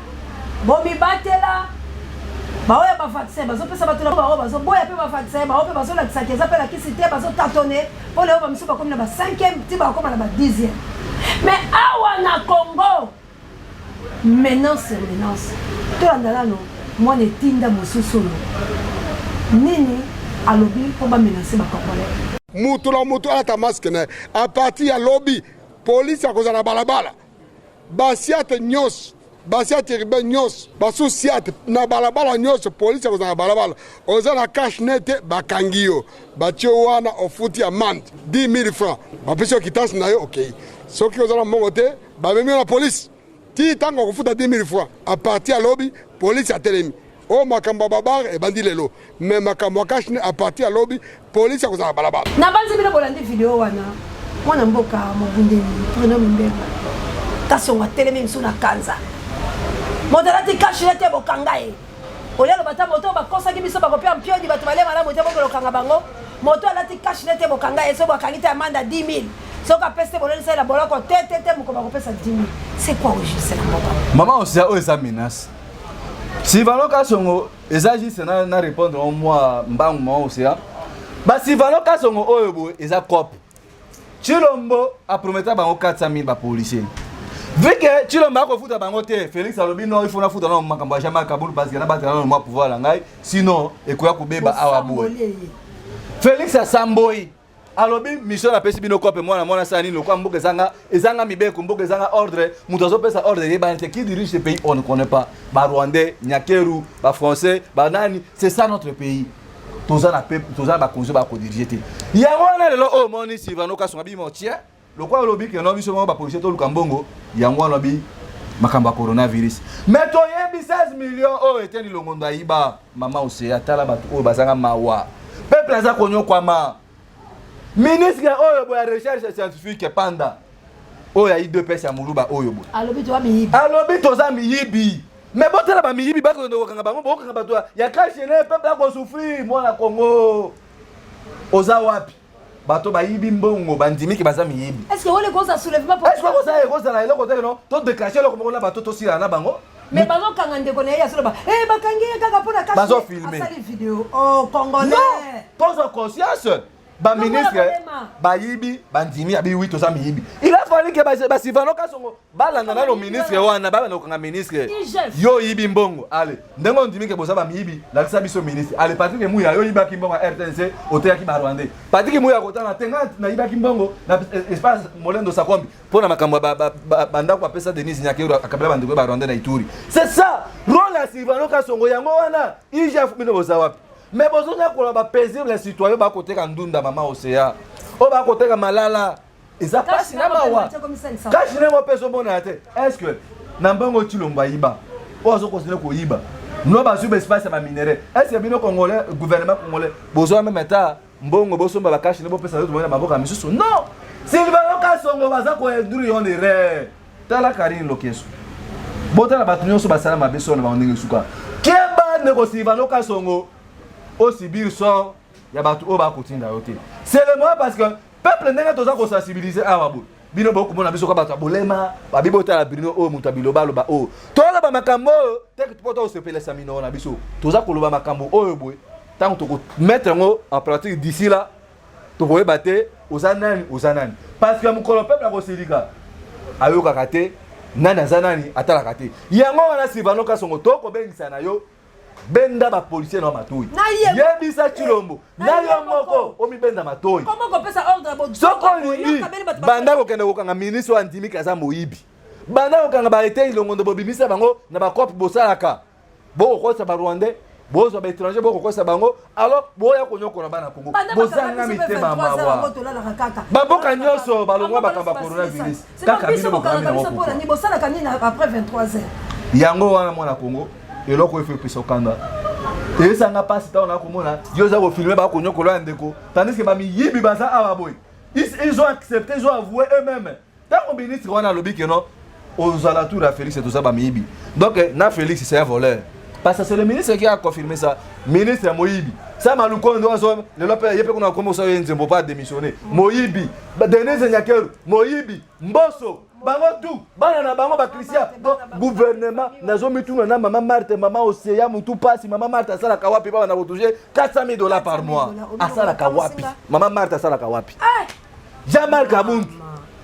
S4: bomibatela. Baoyo bavaccin bazopesa bato na bango, bazoboya mpe bavaccin bao mpe bazolakisaka eza mpe lakisi te, bazotatone mpo lelo bamisu bakomi na ba 5e ti bakokoma na ba 10e. Mais awa na Congo, menace sur menace. Tolanda nano mwana etinda mosusu oyo nini alobi mpo bamenace bacongolais.
S5: Mutu na mutu alata masque na ye. À partir ya lobi, polisi akozala na balabala, basiate nyonso, basiate urbain nyonso, basusiate na balabala nyonso, polisi akozala na balabala. Oza na cache-nez te, bakangi yo, batie wana, ofuti amende 10 000 francs, bapesi yo quittance na yo, okei. Soki oza na mbongo te, bamemi yo na polisi ti ntango okofuta 10 000 francs. À partir ya lobi, polisi atelemi. Oyo makambo ya babar ebandi lelo, mais makambo ya cache-nez, à partir ya lobi, polisi akozala balabala.
S4: Na banzi bino bolandi video wana. Mwana mboka mobundeli Bruno Mimbenga Kasongo atelemi misu na kanza, moto alati cache-nez te, bokanga ye. Olia loba ta moto bakosaki biso, bakopia mpiodi bato balia malamu te, bokolokanga bango. Moto alati cache-nez te, bokanga ye. So bakangi te, amende 10 000. Soki apesi te, bololisa ye na boloko te te te, moko bakopesa 10 000. C'est quoi au juste na mboka?
S3: Mama Osia, oyo eza menace. Sylvano Kasongo eza juste na répondre o mwa mbangu. Mama Osia, baSylvano Kasongo oyo boye eza cope. Tshilombo aprometa bango 400 000 bapolicier. Vu que Tshilombo akofuta bango te, Félix alobi non, il faut nafuta nano makambo ya Jean-Marc Kabund, parce que nabatela nano mwa pouvoir na ngai, sinon ekoya kobeba awa boye. Félix asamboi. Alobi mission napesi bino kope mwana mwana asala nini lokola mboka ezanga ezanga mibeko, mboka ezanga ordre, moto azopesa ordre eyebani te. Qui dirige ce pays, on ne connaît pas. Ba Rwandais, Nyakeru, ba Français, ba nani, c'est ça notre pays. Toza na peuple, toza na bakonzi bakodirige te. Yango wana lelo oyo omoni Silvano Kasonga bimo tien lokola olobi ke no biso moko bapolisier toluka mbongo, yango wana lobi makambo ya coronavirus. Mais toyebi 16 millions oyo Etienne Longondo ayiba. Mama Osea, tala bato oyo bazanga mawa, peuple aza konyokwama. Ministre oyo boya recherche scientifique panda oyo ya UDPS ya Muluba oyo boye
S4: alobi toza miyibi,
S3: alobi toza miyibi. Mais botala bamiyibi bakende kokanga bango, bokanga bato ya cache-nez, peuple akosouffrir. Mwana Congo oza wapi? Bato bayibi mbongo bandimiki baza miyibi.
S4: Est-ce que wole koza soulèvement?
S3: Est-ce que koza ekozala eloko te no to déclencher eloko moko na bato tosila na bango?
S4: Mais bazokanga ndeko na ye ya solo ba eh bakangi ye kaka mpona
S3: cache bazofilme
S4: asali video. Oh congolais,
S3: non, tozwa conscience. Baministre bayibi bandimi abi wi toza miyibi. Il a fallu que baSilvano Kasongo balanda nano ministre wana, babanda kokanga ministre. Yo oyibi mbongo, ale ndenge ondimi ke boza bamiyibi, lakisa biso ministre. Ale Patrick Muya, yo oyibaki mbongo ya RTNC, oteyaki barwandais. Patrick Muya kotanga te, nga nayibaki mbongo na espace Molendo Sakombi mpo na makambo ya bandako bapesa Denise Nyakeru akabela bandeko ya barwandais na Ituri. C'est ça rôle ya Silvano Kasongo. Yango wana IGF, bino boza wapi? Mais bozonyakola bapaisible citoyen bakoteka ndunda, mama Osea, oyo bakoteka malala, eza pasi na mawa. Cache ndenge mpe ezomonana te. Est ce que na mbongo Tshilombo ayiba oyo azokontinue koyiba no bazwi baespace ya baminerai, est ce que bino congolais, gouvernement congolais, bozwa meme ata mbongo bosomba bacache nde bopesa nzoto na maboka misusu? Non, Silvano Kasongo baza koinduire yo en erreur. Tala Karine Lokeso, botala bato nyonso basala mabe solo na bango ndenge suka. Keba ndeko Silvano Kasongo, osibir sort ya bato oyo bakotinda yo te. C'est le moment, parce que peuple ndenge toza kosensibiliser awa boye, bino bokomona biso ka bato ya bolema babi. Botala bino oyo moto ya biloba aloba oyo, toloba makambo oyo te mpo tosepelisa minoko na biso. Toza koloba makambo oyo boye, ntango tokomettre yango en pratique, d'ici là tokoyeba te oza nani, oza nani, parce que mokolo peuple akosilika ayokaka te nani aza nani, atalaka te. Yango wana Silvano Kasongo, tokobengisa na yo, benda bapolisier na matoi, yebisa Tshilombo na yo moko omibenda matoi. Soki olingi, banda kokende kokanga ministre oyo andimiki aza moyibi, banda kokanga baetei Longondo, bobimisa bango na bacope bosalaka, bokokosa barwandais, bozwa baétranger, bokokosa bango, alors boya konyokola bana Kongo. Bozanga mitema mawa. Bamboka nyonso balongwa makambo ya coronavirus, kaka bino bokangami nango.
S4: Bosalaka nini après 23 heures?
S3: Yango wana mwana Kongo, eloko oyo epesa okanda, eyesanga mpasi ntango nakomona yo oza kofilme bakonyokola ya ndeko, tandis que bamiyibi baza awa boye. Ils ont accepté, ils ont avoué eux-mêmes. Ntango ministre wana alobi ke non, ozala tour ya Félix, toza bamiyibi, donc na Félix c'est un voleur, parce que c'est le ministre qui a confirmé ça. Ministre ya moyibi Sama Lukondo azo lelo mpe ye mpe kuna akomi kosala ye nzembo mpo adémissionné. Moyibi Denise Nyakeru, moyibi Mboso, bango tout bana na bango bachristien. Donc gouvernement, nazomituna na mama Marthe, mama Oseya, mutu pasi. Mama Marthe asalaka wapi? Baba na kotouche 400 000 $ par mois, asalaka wapi? Mama Marthe asalaka wapi? Jean-Marc Kabund,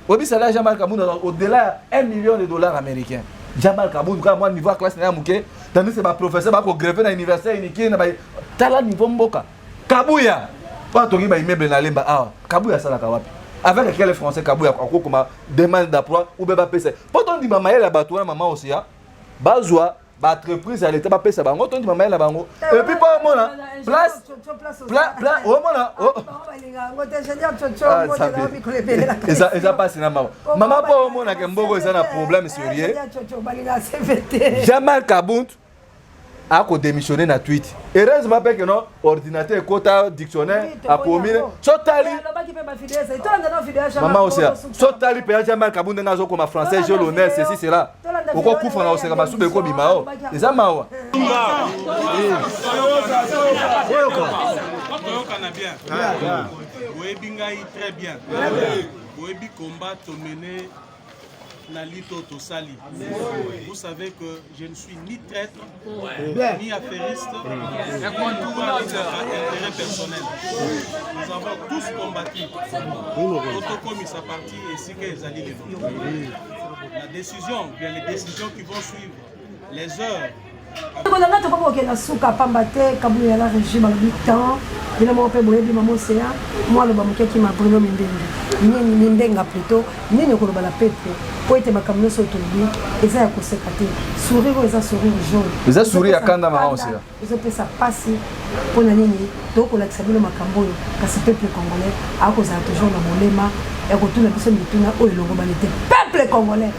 S3: oyebisala Jean-Marc Kabund au-delà ya 1 million de dollars américains. Jean-Marc Kabund kaka mwa niveau ya classe na ya moke, tandis que baprofesseur bakogreve na université uniki na tala niveau mboka. Kabuya oyo atongi baimmeuble na Lemba awa, Kabuya asalaka wapi? Avec quel français Kabuya akokoma demande d'emploi ou be bapesa mpo tondima mayele ya bato wana? Mama Osia, bazwa baentreprise ya leta bapesa bango, tondima mayele na bango. Et puis mpo omona place omona eza mpasi na mama mama, mpo omonake mboko eza na problème sérieux. Jean-Marc Kabund akodémissionne na tweet. Heureusement mpe ke no ordinateur ekota dictionnaire akomi sotali. Mama Osia, sotali mpe ya Jean-Marc Kabund ndenge azokoma français, j'ai l'honneur, ceci cela, okokufa na koseka, masuba ekobima o eza mawa.
S6: Toyokana bien, boyebi ngai très bien, boyebi combat tomene na lito tosali. Vous savez que je ne suis ni traître ni affairiste ni intérêt personnel. Nous avons tous combattu totokomisa parti esika ezali lelo. La décision, bien les décisions qui vont suivre les heures.
S4: Ndeko na ngai, tokomi kokende na suka, pamba te Kabuya ya la régime alobi temps. Bino moko mpe boyebi mama Océan, mwa aloba moke akima Bruno Mimbengi. Nini Mimbenga plutôt, nini okoloba na peuple mpo ete makambo nyonso oyo tolobi eza ya koseka te. Sourire oyo eza sourire jaune.
S3: Eza sourire ya kanda mama Océan.
S4: Ezopesa pasi mpo na nini tokolakisa bino makambo oyo kasi peuple congolais akozala toujours na bolema ya kotuna biso mituna oyo elongobani te. Peuple congolais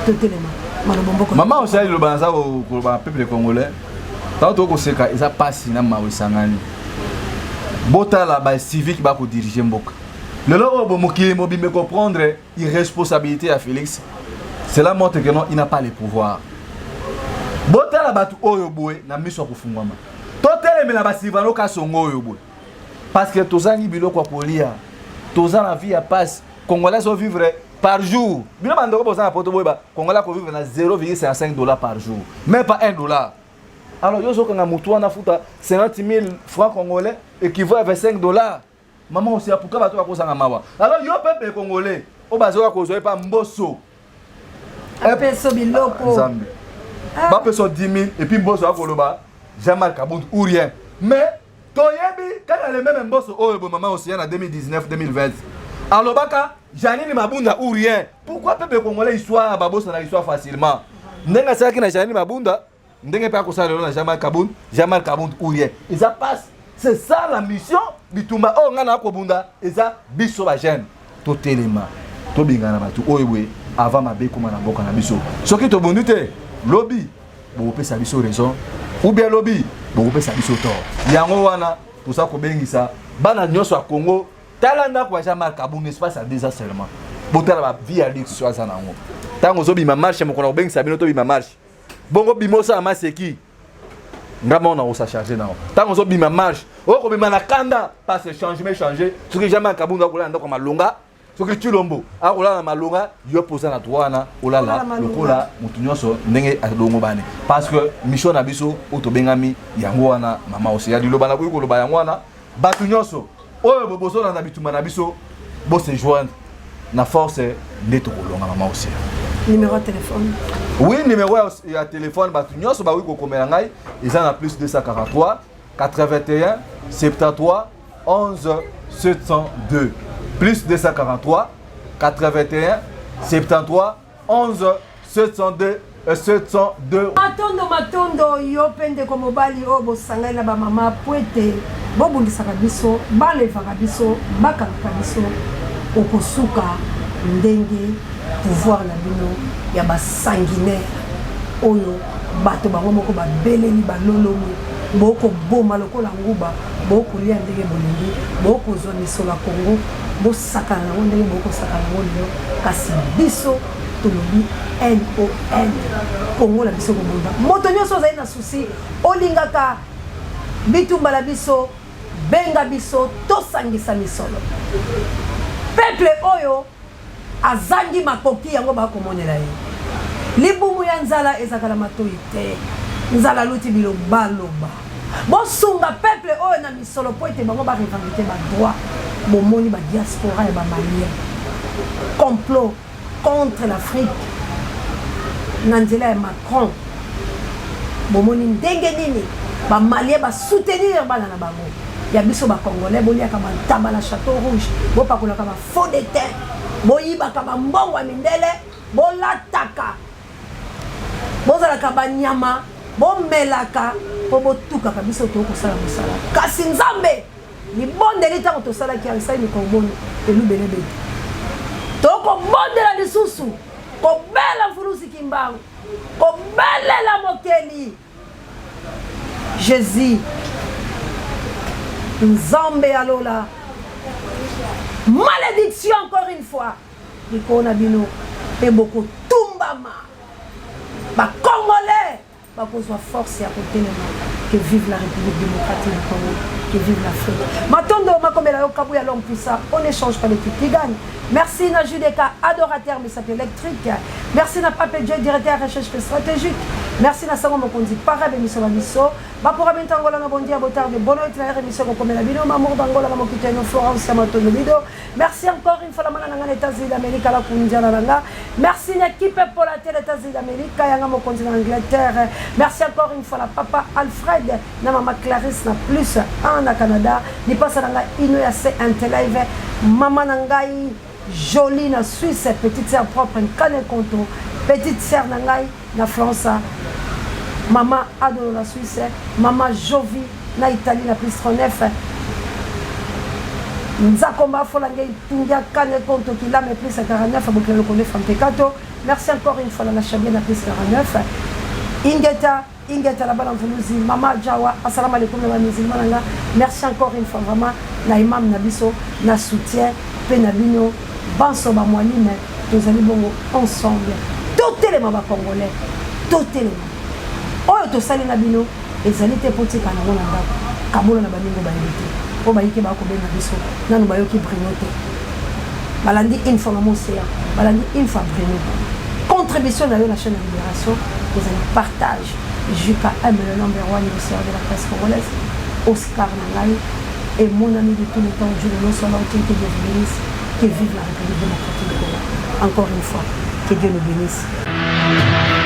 S4: totelema maloba mboka.
S3: Mama Océan liloba naza koloba na peuple congolais ntango tokoseka eza pasi na mawa esangani. Botala ba civique bakodirige mboka lelo oyo mokili mobimba comprendre irresponsabilité ya Félix. Cela montre que non, il n'a pas le pouvoir. Botala bato oyo boye na miso ya kofungwama, totelemela basilvano Kasongo oyo boye parce que tozangi biloko ya kolia, toza na vie ya pasi. Congolais azovivre par jour, bino bandeko boza na poto boyeba, Congolais akovivre na 0,55 $ par jour, même pas 1 dollar. Alors yo ozokanga motu wana futa 50 000 francs congolais, équivaut à 25 $. Mama Océan, pourquoi bato bakozanga mawa? Alors yo peuple congolais oyo bazoka kozwa epa Mboso.
S4: Apeso biloko.
S3: Nzambe, bapesa 10 000 et puis Mboso akoloba Jean-Marc Kabund ou rien. Mais toyebi kaka le même Mboso oyo bo mama Océan na 2019 2020 alobaka Janine Mabunda ou rien. Pourquoi peuple congolais, histoire babosana histoire facilement? Ndenge asalaki na Janine Mabunda, ndenge mpe akosala lelo na Jean-Marc Kabund. Jean-Marc Kabund ou rien, eza passe. C'est ça la mission. Bitumba oyo ngai na kobunda eza biso bajeune totelema, tobengana bato oyo boye avant mabe ekóma na mboka na biso. Soki tobundi te, lobi bokopesa biso raison ou bien lobi bokopesa biso tort. Yango wana toza kobengisa bana nyonso ya Congo. Tala ndako ya Jean-Marc Kabund, espace ya 2 ans seulement. Botala bavie ya luxe aza nango. Ntango ozobima marche, mokolo na kobengisa bino tobima marche bongo, bima osala maseki, nga moko na kosa charge nango. Ntango ozobima marche, okobima na kanda parce que changement change. Soki Jean-Marc Kabund akolala ndako ya malonga, soki Tshilombo akolala na malonga, yo mpo oza na droit wana olala lokola motu nyonso ndenge alongo bane, parce que mission na biso oyo tobengami yango wana. Mama Océan, liloba nakoki koloba yango wana. Bato nyonso oyo bozolanda bitumba na biso, bose joindre na force nde tokolonga, mama Océan.
S4: Numéro ya téléphone?
S3: Oui, numéro ya téléphone, bato nyonso bakoki kokomela ngai, eza na plus 243 81 73 11 702, plus 243 81 73 11 702, 702.
S4: Matondo, matondo yo mpe ndeko mobali oyo bosangani na bamama po ete bobundisaka biso, balevaka biso, bakangaka biso. Okosuka ndenge pouvoir na bino ya basanguinaire oyo bato bango moko babeleli balolomi. Bokoboma lokola nguba, bokolia ndenge bolingi, bokozwa misolo ya Kongo, bosakana nango ndenge bokosakana nango lelo. Kasi biso tolobi non, Kongo na biso kobunda. Moto nyonso ozali na susi, olingaka bitumba na biso, benga biso tosangisa misolo. Peuple oyo azangi makoki, yango bakomonela ye libumu ya nzala ezalaka na matoi te. Nzala aluti bilobaloba. Bosunga peuple oyo na misolo po ete bango barevendiquer badroit. Bomoni badiaspora ya bamalien, complot contre l'Afrique na nzela ya Macron. Bomoni ndenge nini bamalien basoutenir bana na bango ya biso bacongolais. Boliaka bantaba na Château Rouge, bopakolaka bafond de teint, boyibaka bambongo ya mindele, bolataka, bozalaka banyama, bomelaka mpo botukaka biso. Tokosala mosala, kasi Nzambe libondeli ntango tosalaki awa esali mikolo boni elubelebe te. Tokobondela lisusu, kobela mfulusi Kimbangu, kobelela mokeli Jésus, Nzambe ya lola. Malédiction encore une fois likolo na bino mpe bokotumbama. Bacongolais bakozwa force ya kotelema. Que vive la République démocratique du Congo, que vive l'Afrique. Matondo makomela yo Kabuya, l'homme puissant. On n'échange pas l'équipe qui gagne. Merci na Judeka, adorateur misapi électrique. Merci na Pape Dieu, directeur recherche stratégique. Merci na sango mokonzi para bemiso na biso. Bapora bintangola na bondia botarde. Bono ete na émission kokomela bino mamour d'Angola na mokiteno Florence ya Matondo Lido. Merci encore une fois la mana na nga na États-Unis d'Amérique ala kundiana na nga. Merci na équipe pour la télé États-Unis d'Amérique yanga mokonzi na Angleterre. Merci encore une fois la papa Alfred na mama Clarisse na plus 1 na Canada. Lipasa na nga ino ya C Intelive. Mama na ngai Jolie na Suisse, petite sœur propre Nkane Konto, petite sœur na ngai na France, mama Adolo na Suisse, mama Jovi na Italie na plus 39. Nzakomba Afolange Itungia Kane Konto Kilame plus 49 Bokila Lokonde Frampekato. Merci encore une fois na Chabie na plus 49. Ingeta Ingeta la bana mvuluzi mama Jawa assalamu alaikum na ba musulman na nga merci encore une fois vraiment na imam na biso na soutien pe na bino banso ba mwalime tozali bongo ensemble totelema ba congolais totelema oyo tosali na bino ezali te mpo tika nango na ndako kabola na baningo bayebi te mpo bayike bakobenga biso nanu bayoki brino te balandi une fois mama océan balandi une fois brino contribution na yo na chaîne ya libération ezali partage jkm le number one océan de la presse congolaise oscar na ngai et mon ami de tous les temps Dieu le soit là que Dieu vous bénisse que vive la République démocratique du Congo encore une fois que Dieu nous bénisse.